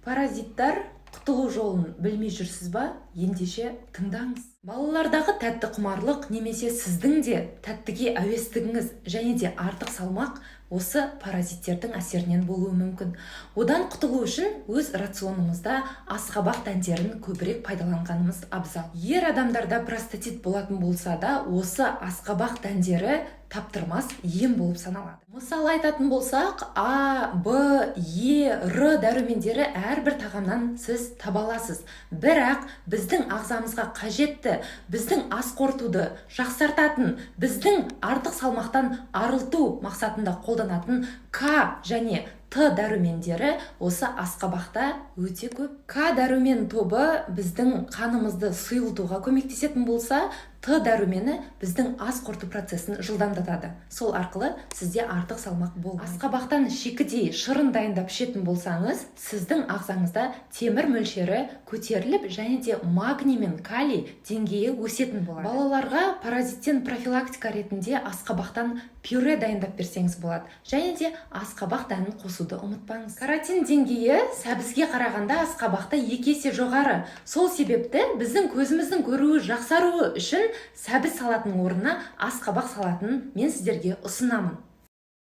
Паразиттар құтылу жолын білмей жүрсіз ба? Ендеше тыңдаңыз. Балалардағы тәтті құмарлық немесе сіздің де тәттіге әуестігіңіз және де артық салмақ осы паразиттердің әсерінен болуы мүмкін. Одан құтылу үшін өз рационымызда асқабақ дәндерін көбірек пайдаланғанымыз абзал. Ер адамдарда простатит болатын болса да, осы асқабақ дәндері таптырмас ем болып саналады. Мысалы айтатын болсақ, А, Б, Е, Р дәрумендері әрбір тағамнан сіз таба аласыз. Бірақ біздің ағзамызға қажетті, біздің ас қорытуды жақсартатын, біздің артық салмақтан арылту мақсатында қолданатын К және Т дәрумендері осы асқабақта өте көп. К дәрумен тобы біздің қанымызды сұйылтуға көмектесетін болса, Т дәрумені біздің ас қорыту процесін жылдамдатады. Сол арқылы сізде артық салмақ болмайды. Асқабақтан шикідей шырын дайындап ішетін болсаңыз, сіздің ағзаңызда темір мөлшері көтеріліп және де магний мен калий деңгейі өсетін болады. Балаларға паразиттен профилактика ретінде асқабақтан пюре дайындап берсеңіз болады және де асқабақ дәнін қосуды ұмытпаңыз. Каротин деңгейі сәбізге қарағанда асқабақта 2 есе жоғары. Сол себепті біздің көзіміздің көруі жақсаруы үшін сәбіз салатының орнына асқабақ салатын мен сіздерге ұсынамын.